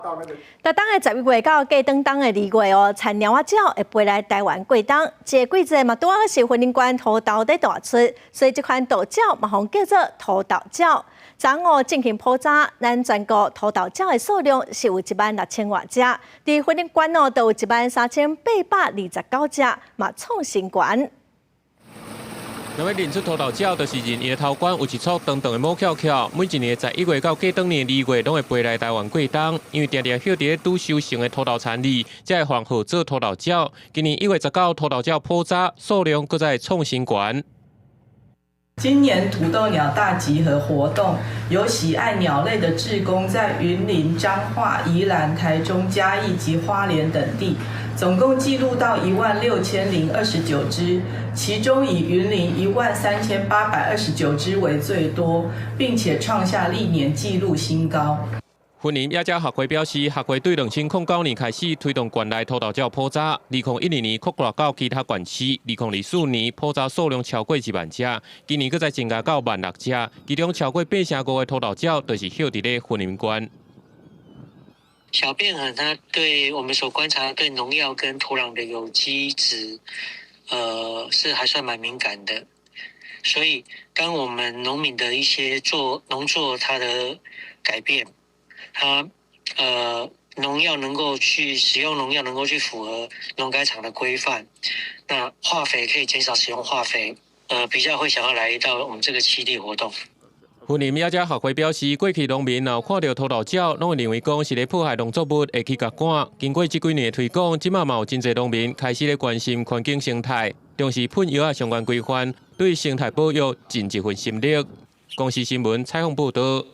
逐冬的11月到過轉冬的2月哦，田鳥仔鳥會飛來台灣過冬。這個季節嘛，拄好是雲林縣土豆咧大出，所以這款渡鳥嘛，予人叫做土豆鳥。昨昏進行普查，咱全國土豆鳥的數量是有1萬6千外隻，佇雲林縣哦，就有13,829隻，嘛創新高。若欲認出土豆鳥，就是認伊的頭冠有一撮長長的毛翹翹。每一年11月到過轉年2月，攏會飛來台灣過冬。因為定定歇佇咧拄收成的土豆田裡，才會予人號做土豆鳥。今年1月19，土豆鳥普查數量閣再創新高。今年土豆鳥大集合活動，由喜愛鳥類的志工在雲林、彰化、宜蘭、台中、嘉義及花蓮等地，總共記錄到16,029隻，其中以雲林13,829隻為最多，並且創下歷年紀錄新高。雲林野鳥學會表示，學會對2009年開始推動縣內土豆鳥普查，2012年擴大到其他縣市，2024年普查數量超過1萬隻，今年閣再增加到1萬6隻，其中超過85%的土豆鳥就是歇佇咧雲林縣。小便鴴它對我們所觀察對農藥跟土壤的有機質，是還算蠻敏感的，所以當我們農民的一些做農作它的改變，它農藥能夠去使用農藥能夠去符合農改場的規範，那化肥可以減少使用化肥，比較會想要來到我們這個棲地活動。雲林野鳥學會表示，過去農民若看著土豆鳥，攏會認為講是咧破壞農作物，會去共趕。經過這幾年的推廣，這馬嘛有真濟農民開始咧關心環境生態，重視噴藥仔相關規範，對生態保育盡一份心力。公視新聞採訪報導。